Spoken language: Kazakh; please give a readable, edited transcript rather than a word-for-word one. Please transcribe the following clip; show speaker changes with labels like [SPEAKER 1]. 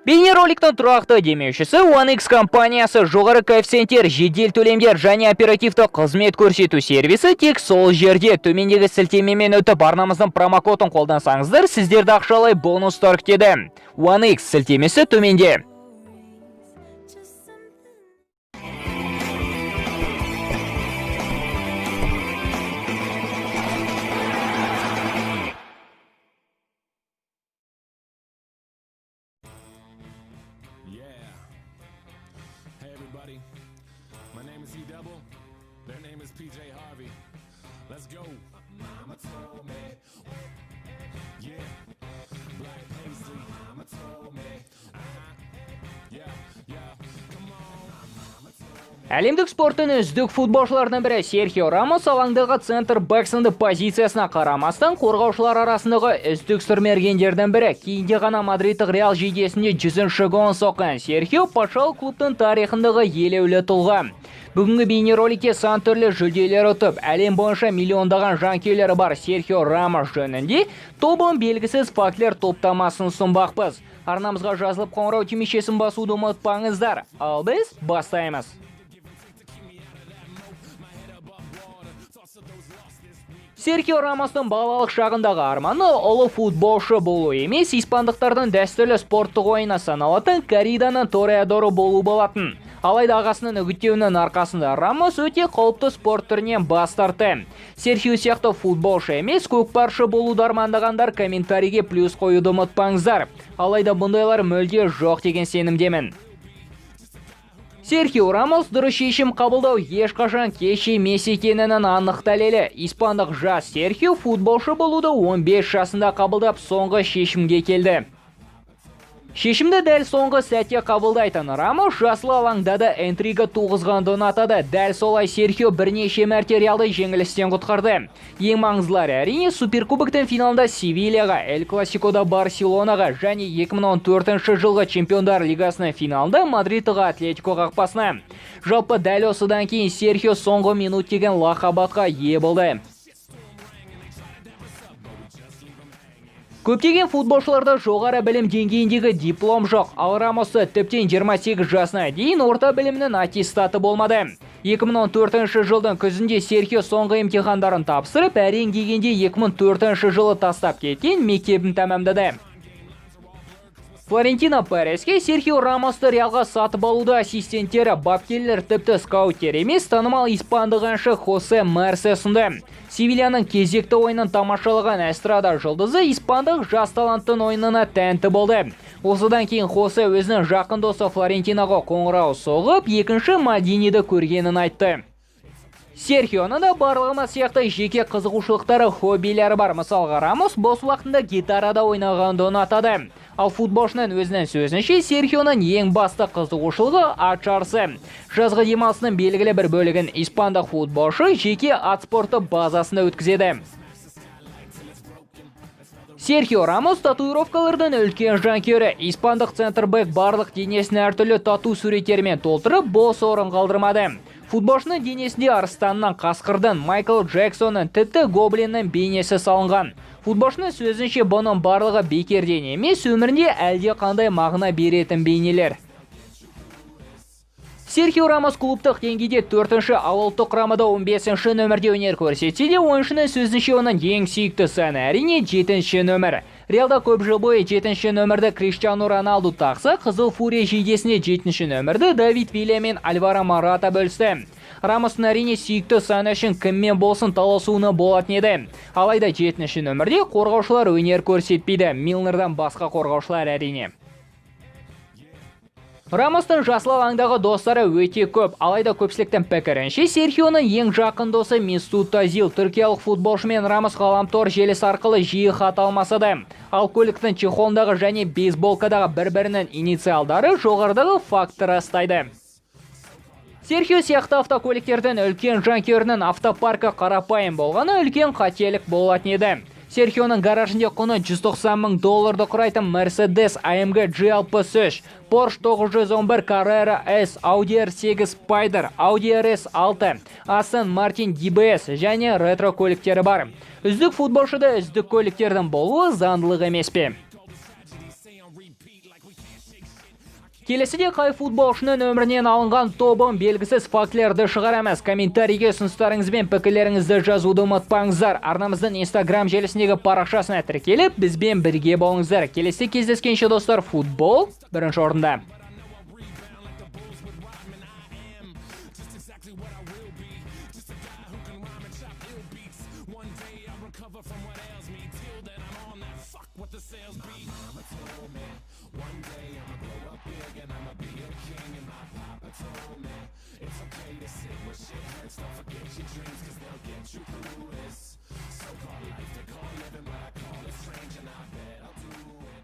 [SPEAKER 1] Бейнероликтің тұрақты демеушісі OneX компаниясы. Жоғары коэффициенттер, жедел төлемдер және оперативті қызмет көрсету сервисі тек сол жерде. Төмендегі сілтемемен өтіп, арнамыздың промокодын қолдансаңыздар, сіздерді ақшалай бонустар күтеді. OneX сілтемесі төменде.
[SPEAKER 2] Just something.
[SPEAKER 3] Yeah. Hey, everybody. My name is E Double. Their name is PJ Harvey. Let's go. Mama told me. Yeah. Black Paisley. Mama told me. Uh-huh. Yeah. Yeah. Come on. Mama told me.
[SPEAKER 1] Әлемдік спорттың үздік футболшыларының бірі Серхио Рамос алаңдағы центр бэк сынды позициясына қарамастан, қорғаушылар арасындағы үздік сұрмергендердің бірі. Кейінде ғана мадридтық Реал жейдесінде 100-ші голын соққан Серхио патшалық клубтың тарихындағы елеулі тұлға. Бүгінгі бейнероликте сан түрлі жүлделер ұтып, әлем бойынша миллиондаған жанкүйерлері бар Серхио Рамос жөнінде тобын белгісіз фактілер топтамасын ұсынбақпыз. Арнамызға жазылып, қоңырау түймешесін басуды ұмытпаңыздар. Ал біз бастаймыз. Серхио Рамостың балалық шағындағы арманы ұлы футболшы болу емес, испандықтардың дәстүрлі спорттық ойыны саналатын корриданың тореадоры болу болатын. Алайда ағасының үгіттеуінің арқасында Рамос өте қауіпті спорт түрінен бас тартты. Серхио сияқты футболшы емес, көкпаршы болуды армандағандар комментарийге плюс қоюды ұмытпаңыздар. Алайда бұндайлар мүлде жоқ деген сенімдемін. Серхио Рамос дұрыс шешім қабылдау ешқашан кеш емес екенінің анық дәлелі. Испандық жас Серхио футболшы болуды 15 жасында қабылдап, соңғы шешімге келді. Шешімді дәл соңғы сәтте қабылдайтын Рамос жасыл алаңда да интрига туғызғанды ұнатады. Дәл солай Серхио бірнеше мәрте Реалды жеңілістен құтқарды. Ең маңыздылары, әрине, Суперкубоктың финалында Севильяға, Эль Классикода Барселонаға және 2014 жылғы Чемпиондар Лигасының финалында Мадридтық Атлетико қақпасына. Жалпы, дәл осыдан кейін Серхио соңғы минут деген лақап атқа ие болды. Көптеген футболшыларда жоғары білім деңгейіндегі диплом жоқ, ал Рамоста тіптен 28 жасына дейін орта білімнің аттестаты болмады. 2014 жылдың күзінде Серхио соңғы емтихандарын тапсырып, әрең дегенде 2004 жылы тастап кеткен мектебін тәмамдады. Флорентино Переске Серхио Рамосты Реалға сатып алуда ассистенттері, бапкерлер, тіпті скауттер емес, танымал испандық әнші Хосе Мерсе ұсынды. Севильяның кезекті ойынын тамашалаған эстрада жұлдызы испандық жас таланттың ойынына тәнті болды. Осыдан кейін Хосе өзінің жақын досы Флорентиноға қоңырау соғып, екінші Мальдиниді көргенін айтты. Серхионың да барлығымыз сияқты жеке қызығушылықтары, хоббилері бар. Мысалға, Рамос бос уақытында гитарада ойнағанды ұнатады. Ал футболшының өзінің сөзінше, Серхионың ең басты қызығушылығы ат жарысы. Жазғы демалысының белгілі бір бөлігін испандық футболшы жеке ат спорты базасында өткізеді. Серхио Рамос татуировкалардың үлкен жанкүйері. Испандық центрбэк барлық денесін әртүрлі тату суреттермен толтырып, бос орын қалдырмады. Футболшының денесінде арыстаннан, қасқырдың, Майкл Джексонның, тіпті гоблиннің бейнесі салынған. Футболшының сөзінше, бұның барлығы бекерден емес, өмірінде әлде қандай мағына беретін бейнелер. Серхио Рамос клубтық деңгейде төртінші, ал ұлттық құрамада 15 нөмірде өнер көрсетсе де, ойыншының сөзінше, оның ең сүйікті саны, әрине, жетінші нөмір. Реалда көп жыл бойы жетінші нөмірді Криштиану Роналду тақса, Қызыл Фурия жейдесіне жетінші нөмірді Давид Вилья мен Альваро Мората бөлісті. Рамостың, әрине, сүйікті саны үшін кіммен болсын таласуына болатын еді. Алайда жетінші нөмірде қорғаушылар өнер көрсетпейді. Милнердан басқа қорғаушылар, әрине. Рамостың жасыл алаңдағы достары өте көп. Алайда көпшіліктің пікірінше, Серхионың ең жақын досы Месут Озил. Түркиялық футболшымен Рамос ғаламтор желісі арқылы жиі хат алмасады. Ал көліктің чехолындағы және бейсболкадағы бір-бірінің инициалдары жоғарыдағы факты растайды. Серхио сияқты автокөліктердің үлкен жанкүйерінің автопаркі қарапайым болғаны үлкен қателік болатын еді. Серхионың гаражінде құны 190 мың долларды құрайтын Mercedes AMG G63, Porsche 911 Carrera S, Audi R8 Spider, Audi RS6, Aston Martin DBS және ретро көліктері бар. Үздік футболшыда үздік көліктердің болуы заңдылық емес пе? Келесіде қай футболшының өмірінен алынған тобын белгісіз фактілерді шығарамыз. Комментарийге ұсыныстарыңыз бен пікірлеріңізді жазуды ұмытпаңыздар. Арнамыздың Инстаграм желісіндегі парақшасына тіркеліп, бізбен бірге болыңыздар. Келесі кездескенше, достар, футбол бірінші орында.
[SPEAKER 3] One day I'ma grow up big and I'ma be a king. And my papa told me it's okay to sit where shit hurts. Don't forget your dreams, 'cause they'll get you through this so-called life they call living, but I call it strange, and I bet I'll do it.